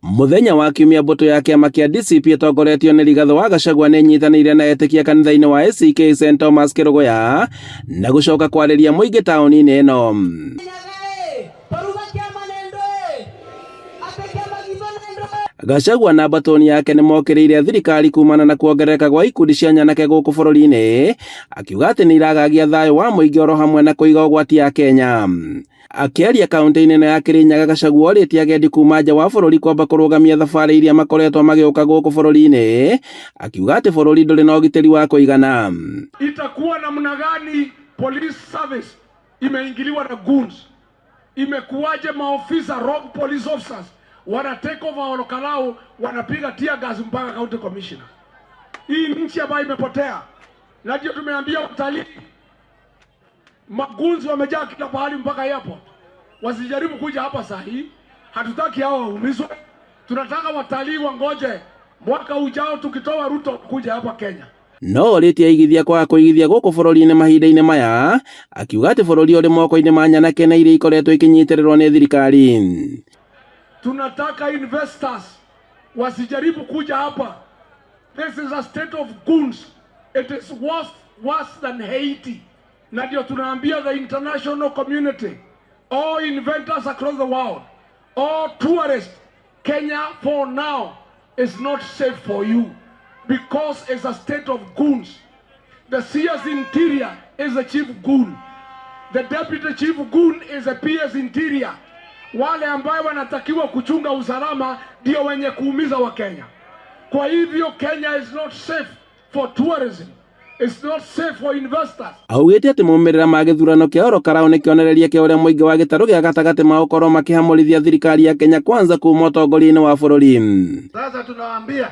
Mũthenya wa Kiumia mbũtũ ya kĩama kĩa DCP ĩtongoretio nĩ Rigathĩ wa Gachagua nĩ ĩnyitanĩire na etĩkia kanitha-inĩ wa ACK St Thomas Kĩrũgũya na gũcoka kwarĩria mũingĩ taũni-inĩ ĩno. Gachagua na mbatũni yake nĩ mokĩrĩire thirikari kumana na kuongerereka gwa ikundi cia nyanake gũkũ bũrũri-inĩ, akiuga atĩ nĩ iragagia thayũ wa mũingĩ oro hamwe na kũiga ũgwati ya Kenya. Akĩaria kaunti-inĩ ĩno ya Kĩrĩnyaga, Gachagua orĩtie agendi kuma nja wa bũrũri kwamba kũrũgamia thabarĩ iria makoretwo magĩũka gũkũ bũrũri-inĩ, akiuga atĩ bũrũri ndũrĩ na ũgitĩri wa kũigana. Itakuwa namna gani police service imeingiliwa na goons? Imekuwaje maofisa rogue police officers wana take over Ol Kalou, wanapiga tear gas mpaka county commissioner? Hii ni nchi ambayo imepotea, na ndio tumeambia watalii, magoons wamejaa kila pahali mpaka airport, wasijaribu kuja hapa saa hii. Hatutaki hao waumizwe, tunataka watalii wangoje mwaka ujao, tukitoa Ruto kuja hapa Kenya. No orĩtie aigithia kwaga kũigithia gũkũ bũrũri-inĩ mahinda-inĩ maya, akiuga atĩ bũrũri ũrĩ moko-inĩ ma nyanake na iria ikoretwo ikinyitĩrĩrwo nĩ thirikari. Tunataka investors wasijaribu kuja hapa. This is a state of goons. It is worse, worse than Haiti. Na ndio tunaambia the international community, all investors across the world, all tourists, Kenya for now is not safe for you because it's a state of goons. The CS Interior is the chief goon. The deputy chief goon is the PS Interior. Wale ambayo wanatakiwa kuchunga usalama ndio wenye kuumiza Wakenya. Kwa hivyo Kenya is not safe for tourism. It's not safe for investors. Augĩte atĩ maumĩrĩra ma gĩthurano kĩa Ol Kalou nĩ kĩonereria kĩa ũrĩa mũingĩ wa gĩtarũ gĩa gatagatĩ magũkorwo makĩhamũrithia thirikari ya Kenya Kwanza kuma ũtongoria-inĩ wa bũrũri. Sasa tunawaambia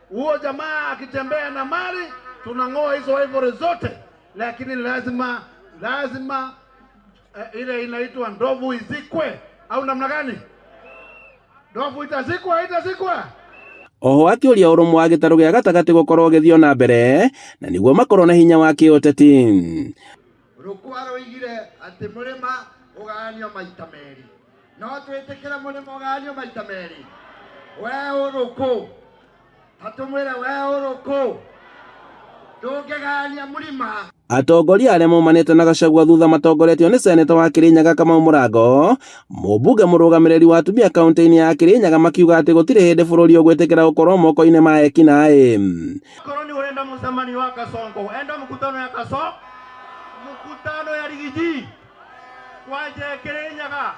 huo jamaa akitembea na mali tunang'oa hizo ivory zote, lakini lazima lazima ile inaitwa ndovu izikwe, au namna gani? Ndovu itazikwa, itazikwa? Oho akĩũria ũrũmwe wa gĩtarũ gĩa gatagatĩ gũkorwo ũgĩthiĩ na mbere na nĩguo makorwo na hinya wa kĩũteti. Rũkwa roigire atĩ mũrĩma ũgayanio maita merĩ, no twĩtĩkĩre mũrĩma ũgayanio maita merĩ? We ũrũkũ tatũmwĩre, we ũrũkũ ndũngĩgayania mũrĩma. Atongoria arĩa maumanĩte na Gachagua thutha matongoretio nĩ seneta wa Kirinyaga Kamau Mũrango, mũmbunge mũrũgamĩrĩri wa atumia kaunti-inĩ ya Kirinyaga, makiuga atĩ gũtirĩ hĩndĩ bũrũri ũgwĩtĩkĩra gũkorwo moko-inĩ ma ekinaĩ. Korwo ni urenda mucemanio wa Kasongo, enda mkutano ya Kaso, mkutano ya Riggy G kwanje Kirinyaga,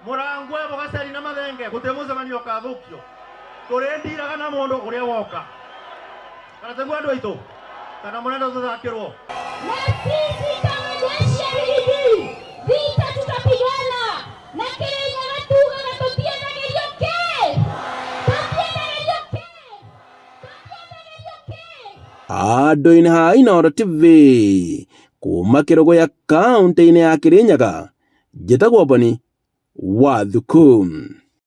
Murangwe, Bugaceri na Mathenge, guti mucemanio ukathukio. Turindiraga na mundu uria woka kana tiguo andu aitu kana murenda tuthakirwo. Na sisi kama jeshi ya Riggy G, vita tutapigana na Kirinyaga, tugaga tutiendagĩrio kĩ, tutiendagĩrio kĩ, tutiendagĩrio kĩ. Andũ-inĩ ha Inooro TV kuma Kĩrũgũya kaunti-inĩ ya Kirinyaga, njĩtagwo Boni wa Thuku.